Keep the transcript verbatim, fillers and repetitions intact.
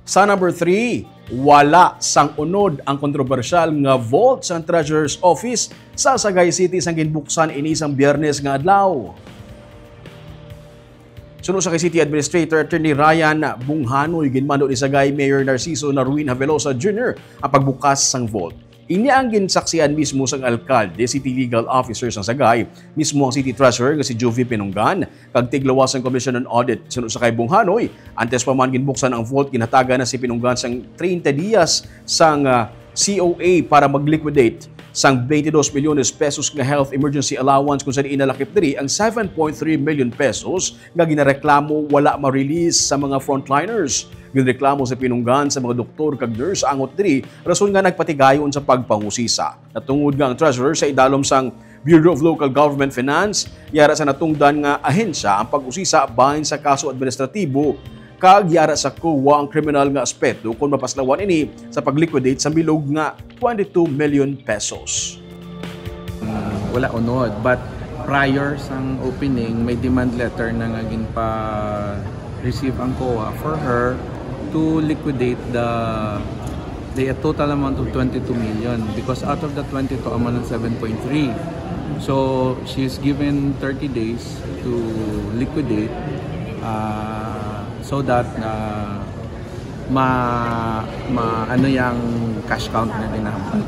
Sa number three, wala sang unod ang kontrobersyal nga vault sa Treasurer's Office sa Sagay City sang ginbuksan ini sang Biyernes nga adlaw. Suno sa kay City Administrator Attorney Ryan Bunghanoy, ginmando ni Sagay Mayor Narciso Narwin Havelosa Junior ang pagbukas sang vault. Ini ang ginsaksian mismo sang alkalde, city legal officer sang Sagay, mismo ang city treasurer nga si Juvie Pinunggan, kag tiglawas sang Commission on Audit. Suno sa kay Bunghanoy, antes pa man ginbuksan ang vault, ginhatagan na si Pinunggan sang treinta dias sang ah, C O A para mag-liquidate sang twenty-two milyones pesos nga health emergency allowance, kung sa diin nalakip diri ang seven point three million pesos nga ginareklamo wala ma-release sa mga frontliners. Ginreklamo sa Pinunggan sa mga doktor kag nurse angot diri, rason nga nagpatigayon sa pagpangusisa. Natungod nga ang treasurer sa idalom sang Bureau of Local Government Finance, yara sa natungdan nga ahensya ang pag-usisa bahin sa kaso administratibo, kag yara sa COA ang kriminal nga aspeto kon mapaslawan ini sa pag-liquidate sa bilog nga twenty-two million pesos. Wala unod, but prior sang opening, may demand letter na nga ginpa-receive ang COA for her to liquidate the the total amount of twenty-two million, because out of the twenty-two, amo lang seven point three. So she's given thirty days to liquidate, uh, so that uh, ma, ma ano yung cash count na ginahambal.